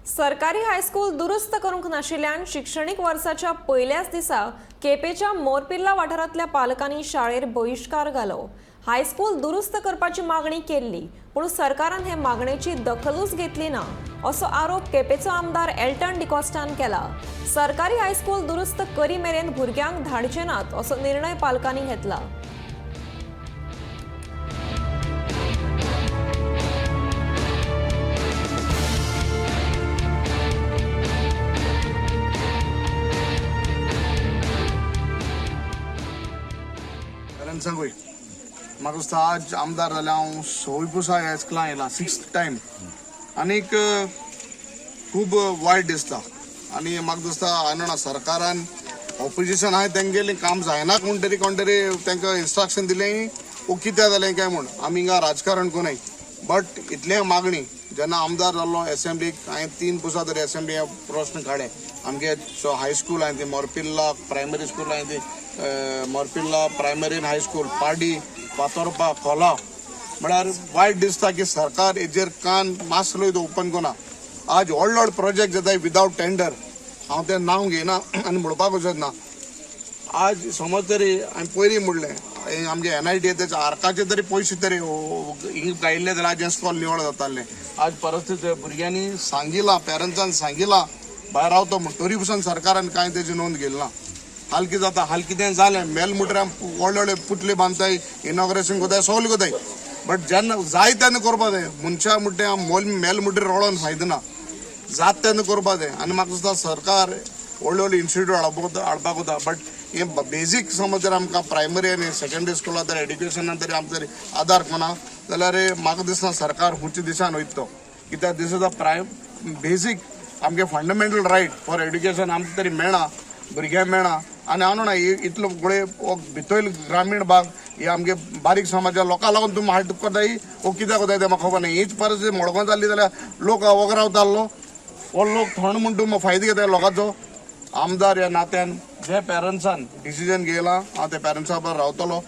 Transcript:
सरकारी हायस्कूल दुरुस्त करूंक नाशिल्ल्यान शिक्षणीक वर्साच्या पयल्याच दिसा केपेंच्या मोरपिर्ला वाठारांतल्या पालकांनी शाळेर बहिश्कार घालो. हायस्कूल दुरुस्त करपाची मागणी केल्ली, पूण सरकारान हे मागणेची दखलूच घेतली ना, असो आरोप केपेंचो आमदार एल्टन डिकॉस्टान केला. सरकारी हायस्कूल दुरुस्त करी मेरेन भुरग्यांक धाडचे नात, असो निर्णय पालकांनी घेतला. पेरंट्सांकूय म्हाका दिसता आज आमदार जाल्यार हांव सवय पुसा ह्या स्कुलान येयला, सिक्स्थ टायम, आनीक खूब वायट दिसता. आनी म्हाका दिसता हांवें ना सरकारान ऑपोजिशन आहाय तेंगेलें काम जायना म्हूण तरी कोण तरी तांकां इन्स्ट्रक्शन दिलें वो कित्याक जालें काय म्हूण. आमी हिंगा राजकारण कोनय, बट इतलें मागणी जेन्ना आमदार जाल्लो एसेंब्लीक हांवें 3 पुसा तरी एसेंब्ली हे प्रस्न काडले. आमगे हायस्कूल हांवें ती मोरपिल्ला प्रायमरी स्कूल हांवें ती मोरपिल्ला प्रायमरी आनी हायस्कूल पाडी फातोर्पा खोला, म्हळ्यार वायट दिसता की सरकार हेजेर कान मातसो ओपन कोना. आज व्हड व्हड प्रोजेक्ट जाताय विदावट टेंडर, हांव तें नांव घेयना आनी म्हणपाक वचत ना. आज समज तरी हांवें पयलीं म्हणलें, हें आमगे एन I T तेच्या आर्काचे तरी पयशे तरी हिंग गायिल्ले जाल्यार आज हें स्कॉल निवळ जातालें. आज परिस्थिती भुरग्यांनी सांगिलां, पेरंट्सान सांगिलां भायर रावतो म्हूण, तरी पसून सरकारान कांय तेजी नोंद घेतली ना. हाल कितें जाता, हाल कितें जालें, मेल मुटऱ्यां व्हडले व्हडले पुतले बांदताय, इनॉग्रेशन करताय, सगलें करताय, बट जेन्ना जाय तेन्ना करपा जाय. मनशा म्हणटा तें मोल मेल मुटरी रडोन फायदो ना, जात तेन्ना करपा जाय. आनी म्हाका दिसता सरकार व्हडले व्हडले इन्स्टिट्यूट हाडपाक वता, बट हे बेजीक समज जर आमकां प्रायमरी आनी सेकेंडरी स्कुलां तर एड्युकेशनान तरी आमकां तरी आदार कोना जाल्यार म्हाका दिसना सरकार खंयच्या दिशान वयता तो. कित्याक this is a basic आमगे फंडामेंटल रायट फॉर एड्युकेशन आमकां तरी मेळना, भुरग्यांक मेळना. आनी हांव न्हू इतलो गुळे भितर ग्रामीण भाग हे आमगे बारीक समाजा लोकां लागून तुमी हाड करताय वो कित्याक करताय तें म्हाका खबर ना. हीच परिस्थिती मडगांव जाल्ली जाल्यार लोक वगो रावतालो, हो लोक थंड म्हूण तूं फायदो घेता लोकांचो. आमदार ह्या नात्यान जे पेरंट्सान डिसिजन घेयला हांव त्या पेरंट्सा बरोबर रावतलो.